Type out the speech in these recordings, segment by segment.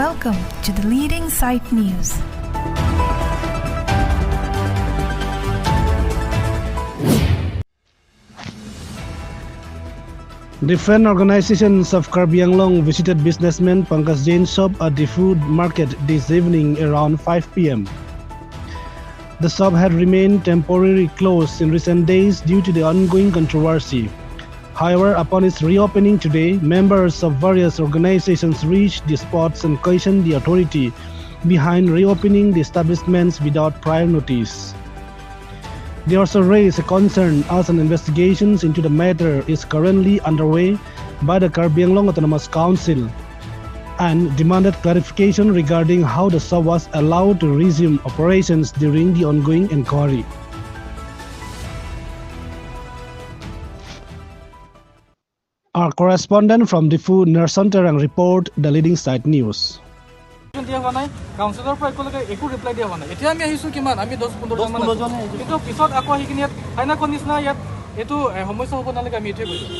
Welcome to the Leading Sight News. Different organizations of Karbi Anglong visited businessman Pankaj Jain's shop at the food market this evening around 5 p.m. The shop had remained temporarily closed in recent days due to the ongoing controversy. However, upon its reopening today, members of various organizations reached the spots and questioned the authority behind reopening the establishments without prior notice. They also raised a concern as an investigation into the matter is currently underway by the Karbi Anglong Autonomous Council and demanded clarification regarding how the shop was allowed to resume operations during the ongoing inquiry. Our correspondent from Diphu, Nerson Terang, report the Leading Site News. দিয়া হোৱা নাই, কাউন্সিলৰ পৰা একেলগে একো reply দিয়া হোৱা নাই। এতিয়া আমি আহিছোঁ কিমান, আমি 10-15জন মান, কিন্তু পিছত আকৌ আহি কিনে ইয়াত ফাইনাখন নিচিনা ইয়াত এইটো সমস্যা হ'ব নালাগে, আমি এইটোৱে কৈছোঁ।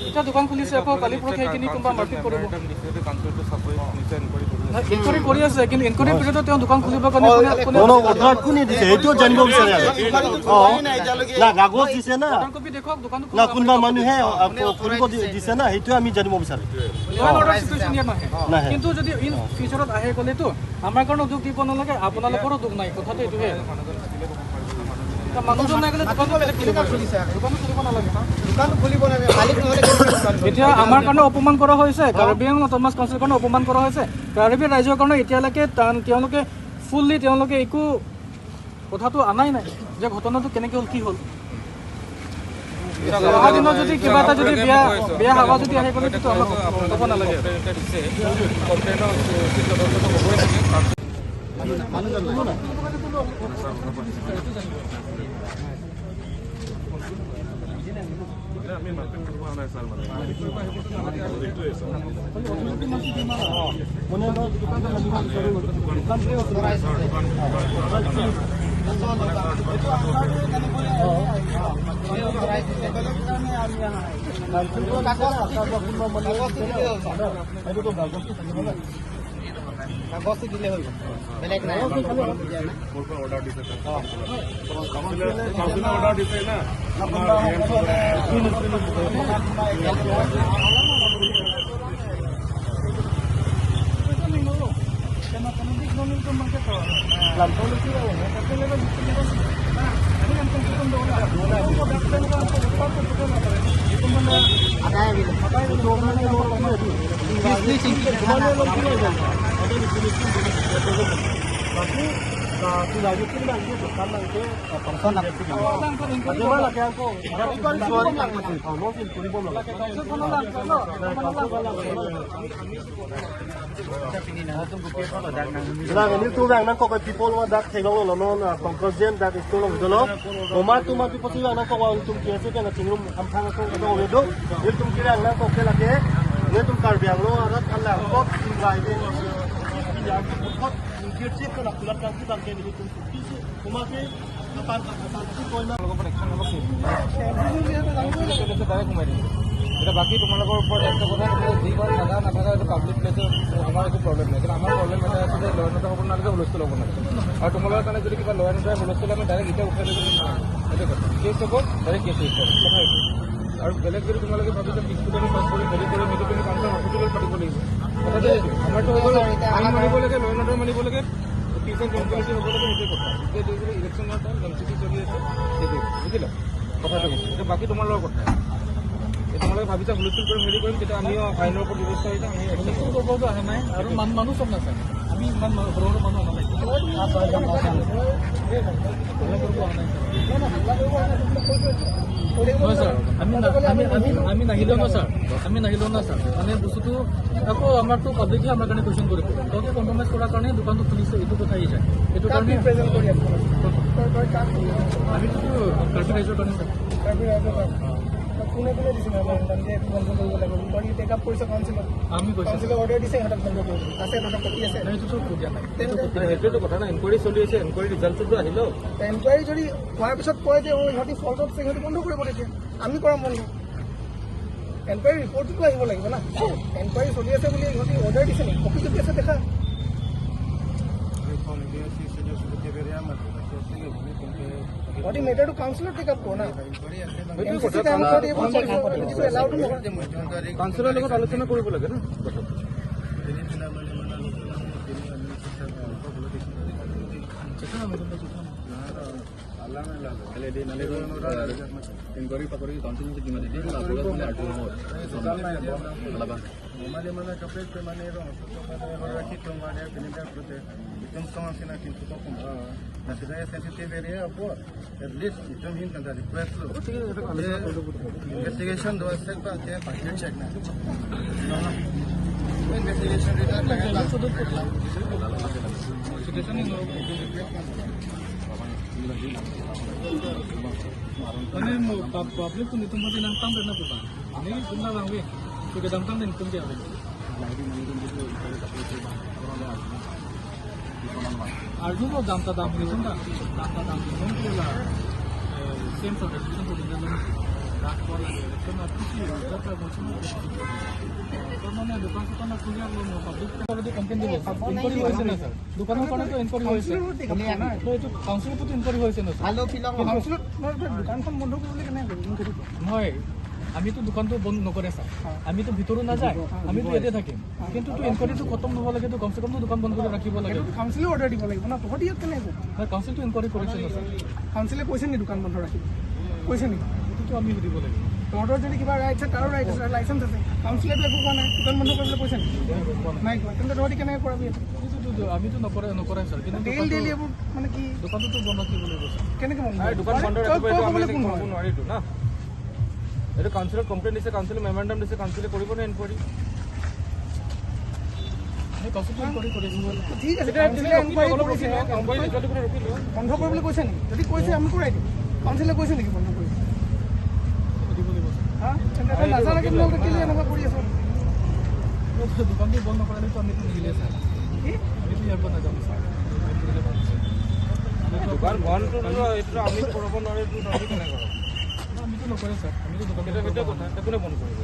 এতিয়া দোকান খুলিছে, আকৌ কালি পৰহি সেইখিনি কোনোবা মাৰপিট কৰিব। ইনকুৱাৰী কৰি আছে, কিন্তু ইনকুৱাৰী পিৰিয়ডত তেওঁ দোকান খুলিবৰ কাৰণে কোনে দিছে সেইটোও জানিব বিচাৰে। কাগজ দিছে না কপি দেখুৱাওক, দোকান না কোনোবা মানুহে খুলিব দিছে না, সেইটোৱে আমি জানিব বিচাৰে। নাহে, কিন্তু যদি ইন ফিউচাৰত আহে ক'লেতো আমাৰ কাৰণেও দুখ দিব নালাগে, আপোনালোকৰো দুখ নাই। কথাটো এইটোহে, মানুহজন নাই গ'লে দোকানটো বেলেগ খুলিব, দোকানো খুলিব নালাগে। এতিয়া আমাৰ কাৰণে অপমান কৰা হৈছে, কাৰ্বি আংলং অট'নমাছ কাউন্সিলৰ কাৰণে অপমান কৰা হৈছে, কাৰ্বি ৰাইজৰ কাৰণে। এতিয়ালৈকে তেওঁলোকে ফুল্লি তেওঁলোকে একো কথাটো আনাই নাই যে ঘটনাটো কেনেকৈ হ'ল, কি হ'ল। অহা দিনত যদি কিবা এটা যদি বেয়া বেয়া হাৱা যদি আহে গ'লে তেতিয়া আমাক ক'ব নালাগে। কাগজটো দিলে হৈ গ'ল, বেলেগ নাই। অৰ্ডাৰ দিছে, অৰ্ডাৰ দিছে না। এতিয়া বাকী তোমালোকৰ ওপৰত একটা কথা, যি ঘৰত থাকা নাথাকা এইটো পাব্লিক প্লেচত আমাৰ একো প্ৰব্লেম নাই, কিন্তু আমাৰ প্ৰব্লেম এটা আছে যে ল এণ্ড অৰ্ডাৰ হ'ব নালাগে, হুলস্থুল হ'ব নালাগে। আৰু তোমালোকৰ কাৰণে যদি কিবা ল এণ্ড অৰ্ডাৰ হুলস্থুল, আমি ডাইৰেক্ট এতিয়া উঠাই লৈ সেইটো কথা কেছ হ'ব, ডাইৰেক্ট কেছ ৰেজিষ্টাৰ কথা এইটো। আৰু বেলেগ যদি তোমালোকে ভাবিছা পিছফুট আমি পাছ কৰিম, হেৰি কৰিম, সেইটো তুমি কাউন্সিলৰ অফিচলৈ পাতিব লাগিব। কথাটো সেইটো, আমাৰতো হৈ গ'ল, আইন মানিব লাগে, ল এণ্ড অৰ্ডাৰ মানিব লাগে, পিচ এণ্ড ট্ৰেংকুইলিটি হ'ব লাগে, সেইটোৱে কথা। এতিয়া ইলেকশ্যনৰ টাইম, এম চি চি চলি আছে, সেইটোৱে বুজিলা কথাটো। এতিয়া বাকী তোমালোকৰ কথা, তোমালোকে ভাবিছা হুলস্থুল কৰিম, হেৰি কৰিম, তেতিয়া আমিও আইনৰ ওপৰত ব্যৱস্থা হৈছে, আমি হুলস্থুল কৰিবতো অহা নাই, আৰু মানুহ চব নাচায়, আমি ইমান সৰু সৰু মানুহ অহা নাই, হাল্লা কৰিব অহা নাই। নহয় ছাৰ, আমি আমি আমি আমি নাহিলেও ন ছাৰ, আমি নাহিলেও না ছাৰ, মানে বস্তুটো আকৌ আমাৰতো পাব্লিকহে আমাৰ কাৰণে কুৱেশ্যন কৰিব। তেওঁলোকে কম্প্ৰমাইজ কৰাৰ কাৰণে দোকানটো খুলিছে, এইটো কথা আহি যায়। সেইটো কাৰণে আমিতো কাৰ্বি ৰাইজৰ কাৰণে ছাৰ। কোনে কোনে দিছে যে বন্ধ কৰিব লাগিব? তই টেক আপ কৰিছ কাউন্সিলত? আমি কৈছোঁ, কাউন্সিলে অৰ্ডাৰ দিছে ইহঁতক বন্ধ কৰিব, আছে তহঁতৰ কপি আছে? সেইটোতো দিয়া নাই। সেইটোৱেতো কথা না, ইনকুৱাৰী চলি আছে, ইনকুৱাৰী ৰিজাল্টটোতো আহিল। এনকুৱাৰী যদি হোৱাৰ পিছত কয় যে অ ইহঁতি ফল্টত আছে, সিহঁতি বন্ধ কৰিব, তেতিয়া আমি কৰাম বন্ধ। এনকুৱাৰী ৰিপৰ্টটো আহিব লাগিব না। এনকুৱাৰী চলি আছে বুলি ইহঁতি অৰ্ডাৰ দিছে নেকি? কপি চপি আছে দেখা। তহঁতি মেটাৰটো কাউন্সিলত টেক আপ কৰ না। কাউন্সিলৰ লগত আলোচনা কৰিব লাগে না। মানে পাব্লিক তো নিতুম মতে নাম তাম না পুবা আমি কোনটা বাংবে তোকে দাম তাম দিন তুমি যাবে আর্জুন দামটা দাম নিতুম না দামটা দাম নিতুম কেলা সেম সরকার নিতুম তো দিন রাত পর লাগে না কিছু দরকার বলছি মানে দোকান চোকান খুলি আর পাব্লিক অলরেডি কমপ্লেইন দিব। ইনকোয়ারি হয়েছে না স্যার? দোকানৰ কাৰণেতো ইনকোয়াৰি হৈছে, তো এইটো কাউন্সিলতো ইনকোয়াৰি হৈছে না স্যাৰ? কাউন্সিলত দোকানখন বন্ধ কৰিবলৈ কেনেকৈ নহয়, আমিতো দোকানটো বন্ধ নকৰে ছাৰ, আমিতো ভিতৰো নাযায়, আমিতো ইয়াতে থাকিম। কিন্তু ইনকোয়াৰিটো খতম নহ'ব লাগে, কমচে কমতো দোকান বন্ধ কৰি ৰাখিব লাগে। কাউন্সিলে অৰ্ডাৰ দিব লাগিব না, তহঁতি ইয়াত কেনেকৈ? নহয়, কাউন্সিলটো ইনকোয়াৰি কৰিছে না ছাৰ? কাউন্সিলে কৈছে নেকি দোকান বন্ধ ৰাখিব কৈছে নেকি? সেইটোতো আমি সুধিব লাগিব। তহঁতৰ যদি কিবা ৰাইট আছে, তাৰো ৰাইট আছে, লাইচেঞ্চ আছে। কাউন্সিলেতো একো কোৱা নাই, দোকান বন্ধ কৰিবলৈ কৈছে নেকি? নাই কোৱা। তেন্তে তহঁতি কেনেকৈ কৰাবি? আমিতো নকৰাই ছাৰ, কিন্তু ডেইলি ডেইলি এইবোৰ মানে কি দোকানটোতো বন্ধ ৰাখিব লাগিব ছাৰ। কেনেকৈ বন্ধ? দোকান বন্ধ ৰাখিব নোৱাৰিতো না। এইটো কাউন্সিলত কমপ্লেইন দিছে, কাউন্সিলে মেমৰেণ্ডাম দিছে, কাউন্সিলে কৰিব নে এনকুৱাৰী? ঠিক আছে, বন্ধ কৰিবলৈ কৈছে নেকি? যদি কৈছে আমি কৰাই দিম। কাউন্সিলে কৈছে নেকি বন্ধ কৰিব? নাজানাকে তোমালোকে কেলে এনেকুৱা কৰি আছ? দোকানটো বন্ধ নকৰালেতো আমিতো নিদিলে ছাৰ, আমিতো ইয়াৰ পৰা নাযাম ছাৰ। দোকান বন্ধটো এইটো আমি কৰাব নোৱাৰিতো, আমি কেনেকৈ কৰাম? আমিতো নকৰে ছাৰ, আমিতো দোকান সেইটো কথা কোনে বন্ধ কৰিব?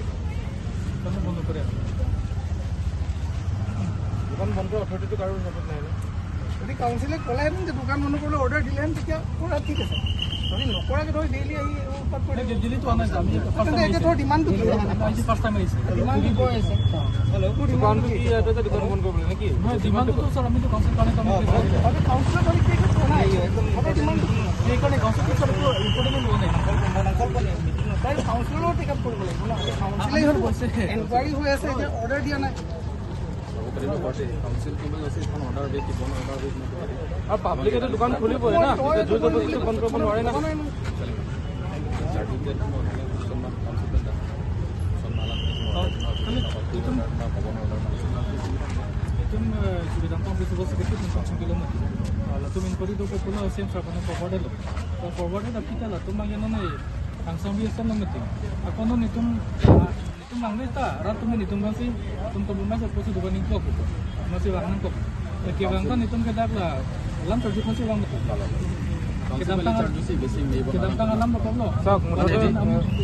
দোকানটো বন্ধ নকৰে। দোকান বন্ধ অথৰিটিটো কাৰো হাতত নাই ন। যদি কাউন্সিলে ক'লেহেঁতেন যে দোকান বন্ধ কৰিবলৈ অৰ্ডাৰ দিলেহেঁতেন তেতিয়া কৰা ঠিক আছে। যদি নকৰাকৈ ধৰি ডেইলি আহি উৎপাত কৰি ডেইলিতো আনা আমি এতিয়া ধৰ ডিমাণ্ডটো কি? ফাৰ্ষ্ট টাইম আহিছে, ডিমাণ্ডটো কৈ আছে। দোকানটো কি ইয়াতে দোকান বন্ধ কৰিবলৈ নেকি? নহয়, ডিমাণ্ডটো ছাৰ আমিতো কাউন্সিল কাৰণে কাউন্সিলৰ ধৰি কি কোৱা নাই, ডিমাণ্ডটো সেইকাৰণে কাউন্সিলটো ছাৰ একো ইম্পৰ্টেণ্ট লোৱা নাই। কাউন্সিলৰো টেক আপ কৰিব লাগিব না। কাউন্সিলে কৈছে এনকুৱাৰী হৈ আছে, এতিয়া অৰ্ডাৰ দিয়া নাই। আৰু পাব্লিকেতো দোকান খুলিবই না, জোৰ জবৰদস্তি বন্ধ কৰিব নোৱাৰে না। চাওক, মুঠতে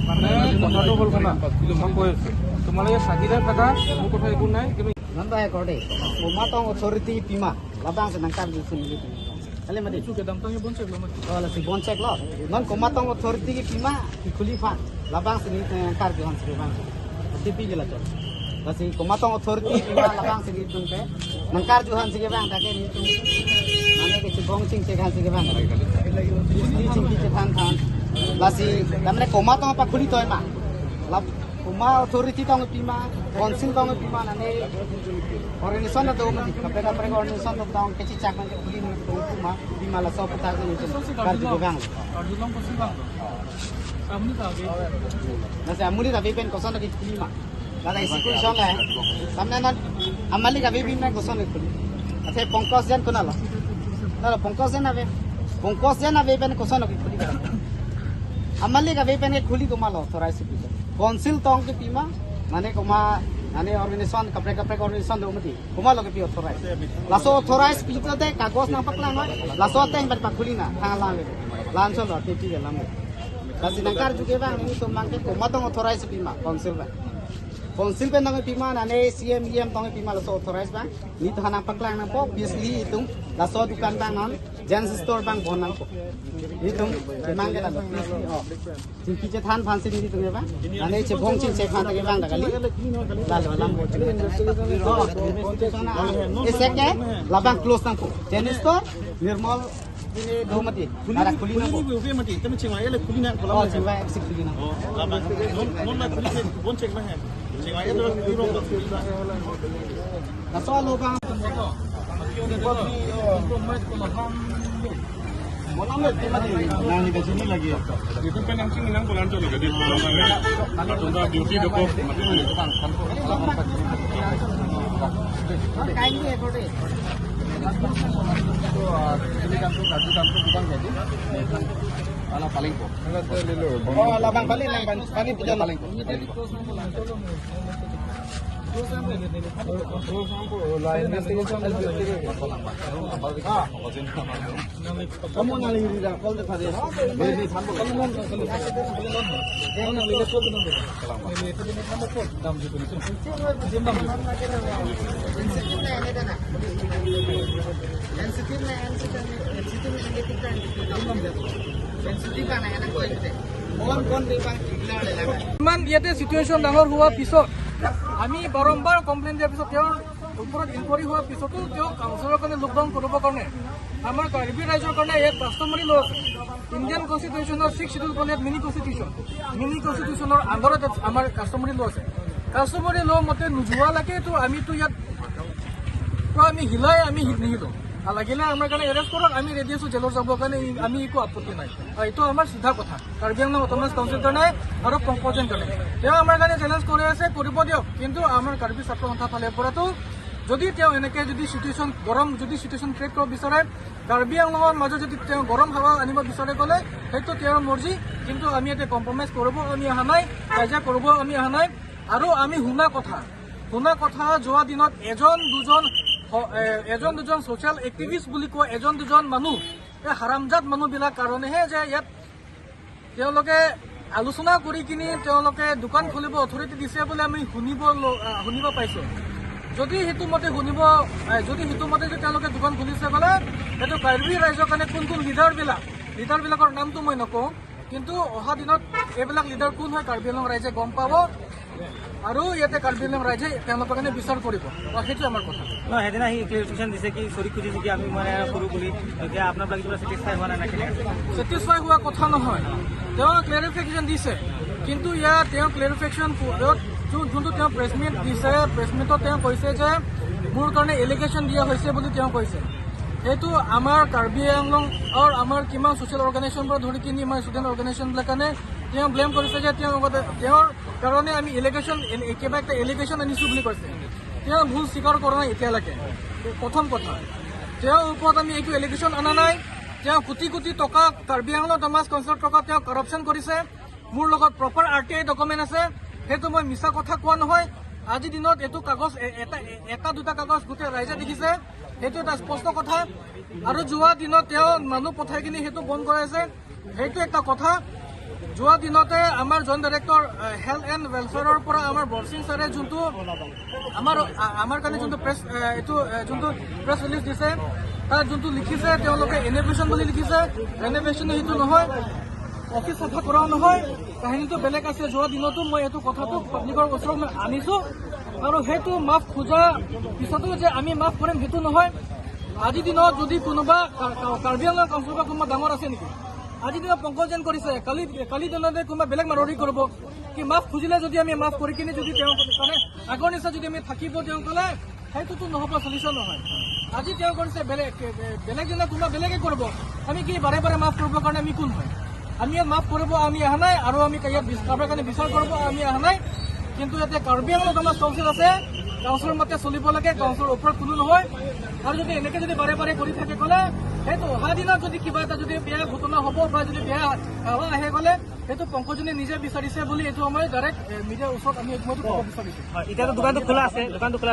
মানে কথাটো হ'ল শুনা, মই কৈ আছোঁ তোমালোকে থাকিলে থাকা, মোৰ কথা একো নাই। কিন্তু Kuma authority tong pima, council tong pima, nane organization na do mati, kapre kapre organization to tong kechi chak man khuli man tong pima, pima la sob ta ko ni karju go bang. Karju long kosi bang. Amuni ta ge. Na se amuni ta be pen koson ki khuli ma. La da institution la. Samne na amali ka be na koson ki khuli. Athe Pankaj jan kona la. Na Pankaj jan ave. Pankaj jan ave pen koson ki khuli. Amali ka be pen ke khuli ko ma lo authorize pi. Council tong ke pima nane koma nane organization kapre kapre organization do mati koma loge pi authorize laso authorize pi to te kagos na pakla noy laso teng bat pakuli na thang lang le lan chol te pi lam le basi nangkar juge ba ni to mang ke koma tong authorize pima council ba Council pen nang pima nane CM EM tong pima laso authorize bang ni to hanang paklang nang po obviously itung laso dukan bang non gents store bang bon nang po itung kimang ke la obviously oh jingki che than phan sin ni tung ba nane che bong chin che phan ta ke bang da gali la la lam bo oh eseke la bang close nang po gents store Nirmal Dhomati nara khuli na po mati tame chingwa ele khuli na oh chingwa khuli na oh la bang non la khuli bon check ma hai ইমান ইয়াতে situation ডাঙৰ হোৱাৰ পিছত আমি বাৰম্বাৰ complain দিয়াৰ পিছত তেওঁৰ ওপৰত ইনকুৱাৰী হোৱাৰ পিছতো তেওঁ কাউন্সিলৰ কাৰণে লকডাউন কৰিবৰ কাৰণে আমাৰ কাৰ্বি ৰাইজৰ কাৰণে ইয়াত কাষ্টমাৰী ল আছে। ইণ্ডিয়ান কনষ্টিটিউশ্যনৰ 6 শিডিউল ইয়াত মিনি কনষ্টিটিউশ্যনৰ আণ্ডাৰত আমাৰ কাষ্টমাৰী ল আছে। কাষ্টমাৰী ল মতে নোযোৱালৈকেতো আমিতো ইয়াত আমি হিলাই আমি নিহিলোঁ। লাগিলে আমাৰ কাৰণে এৰেষ্ট কৰক, আমি ৰেডি আছোঁ জেলত যাবৰ কাৰণে, আমি একো আপত্তি নাই। এইটো আমাৰ চিধা কথা কাৰ্বি আংলং অট'নমাছ কাউন্সিল কাৰণে আৰু পংকজেন কাৰণে। তেওঁ আমাৰ কাৰণে চেলেঞ্জ কৰি আছে, কৰিব দিয়ক, কিন্তু আমাৰ কাৰ্বি ছাত্ৰ সন্থাৰ ফালৰ পৰাতো যদি তেওঁ এনেকৈ যদি চিটুৱেশ্যন গৰম যদি চিটুৱেশ্যন ক্ৰিয়েট কৰিব বিচাৰে, কাৰ্বি আংলঙৰ মাজত যদি তেওঁ গৰম হাৱা আনিব বিচাৰে ক'লে সেইটো তেওঁৰ মৰ্জি, কিন্তু আমি ইয়াতে কম্প্ৰমাইজ কৰিব আমি অহা নাই, কাজিয়া কৰিব আমি অহা নাই। আৰু আমি শুনা কথা যোৱা দিনত এজন দুজন ছ'চিয়েল এক্টিভিষ্ট বুলি কোৱা এজন দুজন মানুহ, এই হাৰামজাত মানুহবিলাক কাৰণেহে যে ইয়াত তেওঁলোকে আলোচনা কৰি কিনি তেওঁলোকে দোকান খুলিব অথৰিটি দিছে বুলি আমি শুনিব পাইছোঁ। যদি সেইটো মতে যদি তেওঁলোকে দোকান খুলিছে বোলে সেইটো কাৰ্বি ৰাইজৰ কাৰণে কোন কোন লিডাৰবিলাকৰ নামটো মই নকওঁ, কিন্তু অহা দিনত এইবিলাক লিডাৰ কোন হয় কাৰ্বি আংলং ৰাইজে গম পাব আৰু ইয়াতে কাৰ্বি আংলং ৰাইজে তেওঁলোকৰ কাৰণে বিচাৰ কৰিব, সেইটো আমাৰ কথা। সেইদিনা সি ক্লেৰিফিকেশ্যন দিছে কি চৰি খুজিছে কি আমি মানে কৰোঁ বুলি, এতিয়া আপোনালোকে কিবা ছেটিছফাই হোৱা নাই? ছেটিছফাই হোৱা কথা নহয়, তেওঁ ক্লেৰিফিকেশ্যন দিছে, কিন্তু ইয়াত তেওঁ ক্লেৰিফিকেশ্যন যোনটো তেওঁ প্ৰেছ মিট দিছে, প্ৰেছ মিটত তেওঁ কৈছে যে মোৰ কাৰণে এলিগেশ্যন দিয়া হৈছে বুলি তেওঁ কৈছে। সেইটো আমাৰ কাৰ্বি আংলঙৰ আমাৰ কিমান ছ'চিয়েল অৰ্গেনাইজেশ্যনৰ পৰা ধৰি কিনি আমাৰ ষ্টুডেণ্ট অৰ্গেনাইজেশ্যনবিলাক কাৰণে তেওঁ ব্লেম কৰিছে যে তেওঁৰ কাৰণে আমি এলিগেশ্যন কিবা এটা এলিগেশ্যন আনিছোঁ বুলি কৈছে। তেওঁ ভুল স্বীকাৰ কৰা নাই এতিয়ালৈকে। প্ৰথম কথা, তেওঁৰ ওপৰত আমি একো এলিগেশ্যন অনা নাই। তেওঁ কোটি কোটি টকা কাৰ্বি আংলং অট'নমাছ কাউন্সিলৰ টকা তেওঁ কৰাপশ্যন কৰিছে। মোৰ লগত প্ৰপাৰ RTI document আছে, সেইটো মই মিছা কথা কোৱা নহয়। আজিৰ দিনত এইটো কাগজ এটা দুটা কাগজ গোটেই ৰাইজে দেখিছে, সেইটো এটা স্পষ্ট কথা। আৰু যোৱা দিনত তেওঁ মানুহ পঠাই কিনি সেইটো বন্ধ কৰাইছে, সেইটো এটা কথা। যোৱা দিনতে আমাৰ জইণ্ট ডাইৰেক্টৰ হেল্থ এণ্ড ৱেলফেয়াৰৰ পৰা আমাৰ বৰসিং ছাৰে যোনটো আমাৰ কাৰণে যোনটো প্ৰেছ এইটো যোনটো প্ৰেছ ৰিলিজ দিছে, তাত যোনটো লিখিছে তেওঁলোকে ৰেন'ভেশ্যন বুলি লিখিছে, ৰেন'ভেশ্যন সেইটো নহয়, অফিচ চাফা কৰাও নহয়, কাহিনীটো বেলেগ আছে। যোৱা দিনতো মই এইটো কথাটো পাব্লিকৰ ওচৰত মই আনিছোঁ আৰু সেইটো মাফ খোজা পিছতো যে আমি মাফ কৰিম সেইটো নহয়। আজিৰ দিনত যদি কোনোবা কাৰ্বি আংলং কাউন্সিলৰ কোনোবা ডাঙৰ আছে নেকি, আজিৰ দিনত পংকজ জৈন কৰিছে, কালি দিনতে কোনোবা বেলেগ মাৰোৱাৰী কৰিব কি মাফ খুজিলে যদি আমি মাফ কৰি কিনি যদি তেওঁ মানে আগৰ নিচিনা যদি আমি থাকিব তেওঁ ক'লে সেইটোতো নহ'ব, চলিউশ্যন নহয়। আজি তেওঁ কৰিছে, বেলেগ দিনা কোনোবা বেলেগে কৰিব, আমি কি বাৰে বাৰে মাফ কৰিবৰ কাৰণে আমি কোন হয়? আমি ইয়াত মাফ কৰিব আমি অহা নাই আৰু আমি ইয়াত কাৰোবাৰ কাৰণে বিচাৰ কৰিব আমি অহা নাই। কিন্তু ইয়াতে কাৰ্বি আংলঙত আমাৰ কাউন্সিল আছে, কাউন্সিলৰ মতে চলিব লাগে, কাউন্সিলৰ ওপৰত কোনো নহয়। আৰু যদি এনেকৈ যদি বাৰে বাৰে কৰি থাকে ক'লে সেইটো অহা দিনত যদি কিবা এটা যদি বেয়া ঘটনা হ'ব বা যদি বেয়া হাৱা আহে গ'লে সেইটো পংকজনে নিজে বিচাৰিছে বুলি এইটো আমাৰ ডাইৰেক্ট মিডিয়াৰ ওচৰত আমি এইটো ক'ব বিচাৰিছোঁ। এতিয়াতো দোকানটো খোলা আছে,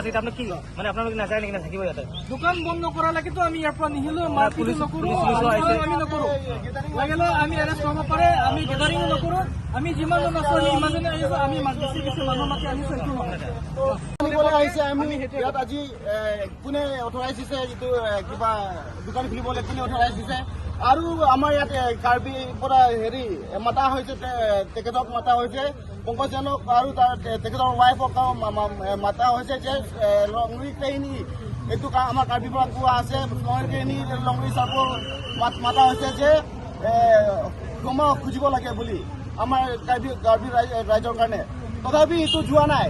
এতিয়া আপুনি কি মানে আপোনালোকে নাযায় নেকি, নাথাকিব ইয়াতে? দোকান বন্ধ নকৰালৈকেতো আমি ইয়াৰ পৰা নিহিলোঁ, মাৰপিটো নকৰোঁ, আমি নকৰোঁ, লাগিলে আমি এৰেষ্ট হ'ব পাৰে, আমি গেডাৰিঙো নকৰোঁ। আমি যিমানজন আছো আমি ইমানজনে আহিছো, আমি বেছি বেছি মানুহ মাতি আনিছো এইটো নহয়। আহিছে আমি ইয়াত আজি কোনে অথৰাইজ দিছে এইটো কিবা দোকান খুলিবলৈ কোনে অথৰাইজ দিছে আৰু আমাৰ ইয়াত কাৰ্বিৰ পৰা হেৰি মাতা হৈছে, তেখেতক মাতা হৈছে পংকজ জৈনক আৰু তাৰ তেখেতৰ ৱাইফক মাতা হৈছে যে লংৰি কাহিনী এইটো আমাৰ কাৰ্বিৰ পৰা কোৱা আছে, লংৰি কাহিনী লংৰি চাৰ্কৰ মাতা হৈছে যে ক্ষমা খুজিব লাগে বুলি আমাৰ কাৰ্বি ৰাইজৰ কাৰণে। তথাপি এইটো যোৱা নাই,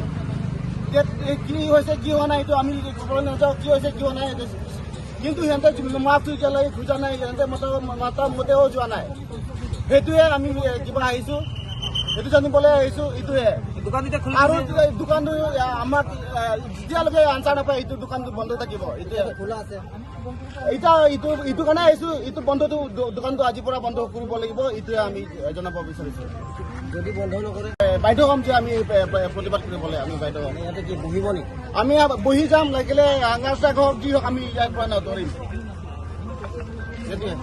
কি হৈছে কি হোৱা নাই এইটো আমি ক'বলৈ নাযাওঁ, কি হৈছে কি হোৱা নাই, কিন্তু সিহঁতে মাফটো এতিয়ালৈকে খোজা নাই, সিহঁতে মাতা মতেও যোৱা নাই। সেইটোৱে আমি কিবা আহিছোঁ, সেইটো জানিবলৈ আহিছোঁ এইটোৱে। আৰু দোকানটো আমাক যেতিয়ালৈকে আনচাৰ নাপায় এইটো দোকানটো বন্ধ থাকিব। এইটোৱে এতিয়া এইটো কাৰণে আহিছোঁ, এইটো বন্ধটো দোকানটো আজিৰ পৰা বন্ধ কৰিব লাগিব, এইটোৱে আমি জনাব বিচাৰিছোঁ। যদি বন্ধ নকৰে বাধ্য হ'ম যে আমি প্ৰতিবাদ কৰিবলৈ, আমি বাধ্য হ'ম। ইয়াতে কি বহিব নেকি? আমি বহি যাম, লাগিলে হাঙাৰ চাক হওক যি হওক আমি ইয়াৰ পৰা নধৰিম। সেইটোৱে।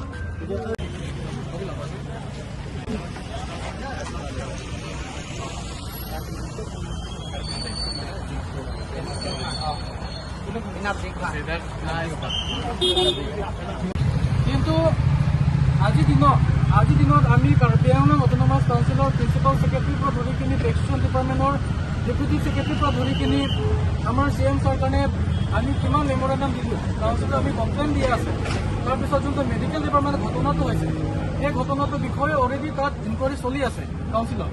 কিন্তু আজিৰ দিনত আমি কাৰ্বি আংলং অট'নমাছ কাউন্সিলৰ প্ৰিন্সিপাল ছেক্ৰেটাৰীৰ পৰা ধৰি কিনি টেক্সেশ্যন ডিপাৰ্টমেণ্টৰ ডেপুটি ছেক্ৰেটাৰীৰ পৰা ধৰি কিনি আমাৰ চি এম ছাৰ কাৰণে আমি কিমান মেমৰেণ্ডাম দিলোঁ, কাউন্সিলত আমি কমপ্লেইন দিয়া আছে। তাৰপিছত যোনটো মেডিকেল ডিপাৰ্টমেণ্টত ঘটনাটো হৈছে, সেই ঘটনাটোৰ বিষয়ে অলৰেডি তাত ইনকুৱাৰী চলি আছে কাউন্সিলত।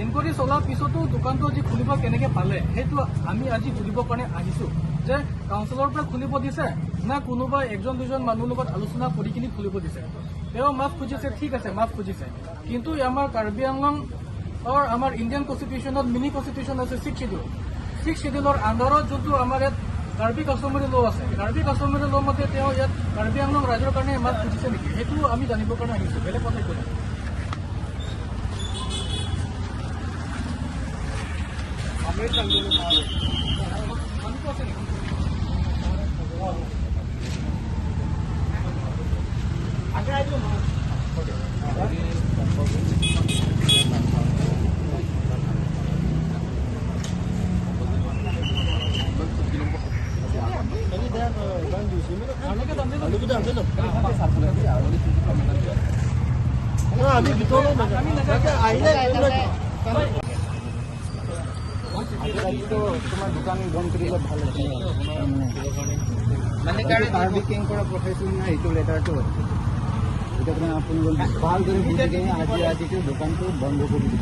ইনকুৱাৰী চলাৰ পিছতো দোকানটো আজি খুলিব কেনেকৈ পালে সেইটো আমি আজি সুধিবৰ কাৰণে আহিছোঁ যে কাউন্সিলৰ পৰা খুলিব দিছে না কোনোবা একজন দুজন মানুহৰ লগত আলোচনা কৰি কিনি খুলিব দিছে। তেওঁ মাফ খুজিছে, ঠিক আছে মাফ খুজিছে, কিন্তু আমাৰ কাৰ্বি আংলঙৰ আমাৰ ইণ্ডিয়ান কনষ্টিটিউশ্যনত মিনি কনষ্টিটিউশ্যন আছে 6 শ্বেডিউল, 6 শ্বেডিউলৰ আণ্ডাৰত যোনটো আমাৰ ইয়াত কাৰ্বি কাষ্টমাৰী ল' আছে, কাৰ্বি কাষ্টমাৰী ল' মতে তেওঁ ইয়াত কাৰ্বি আংলং ৰাইজৰ কাৰণে মাফ খুজিছে নেকি সেইটো আমি জানিবৰ কাৰণে আহিছোঁ, বেলেগ কথা একো নাই। আমি তোমাৰ দোকান বন্ধ কৰিলে ভাল মানে কাৰ্বি কিং পৰা পঠাইছিল না এইটো লেটাৰটো, এতিয়া মানে আপুনি ভালদৰে বুজি কিনে আজি আজিটো দোকানটো বন্ধ কৰি দিব।